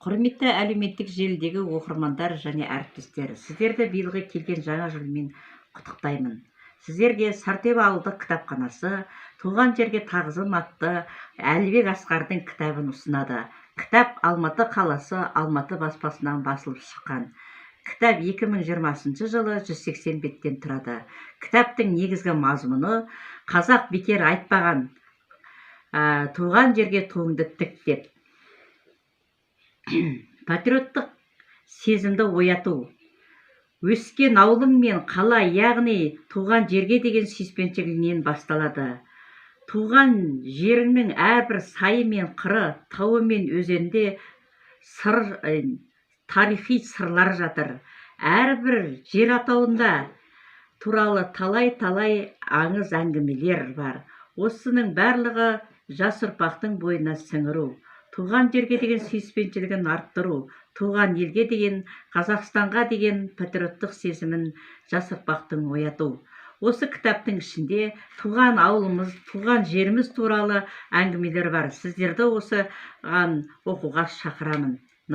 Құрметті әлеуметтік желідегі оқырмандар және әріптестер, сіздерді биылғы келген жаңа жылмен құттықтаймын. Сіздерге Сартөбе ауылдық кітапханасы «Туған жерге тағзым» атты Әлібек Асқардың кітабын ұсынады. Кітап Алматы қаласы, Алматы баспасынан басылып шыққан. Кітап 2020 жылы 180 беттен тұрады. Кітаптың негізгі мазмұны: қазақ бекер айтпаған «туған жерге туыңды тік» деп. Патриоттық сезімді ояту, өскен ауылың мен қала, яғни туған жерге деген сүйіспеншілігінен басталады. Туған жеріңнің әрбір сайы мен қыры, тауы мен өзенінде сыр, тарихи сырлар жатыр. Әрбір жер атауында туралы талай-талай аңыз әңгімелер бар. Осының барлығы жас ұрпақтың бойына сіңіру, туған жерге деген сүйіспеншілігін арттыру, туған елге деген, Қазақстанға деген патриоттық сезімін жас ұрпақтың ояту. Осы кітаптың ішінде туған ауылымыз, туған жеріміз туралы әңгімелер бар. Сіздерді осыған оқуға шақырамын.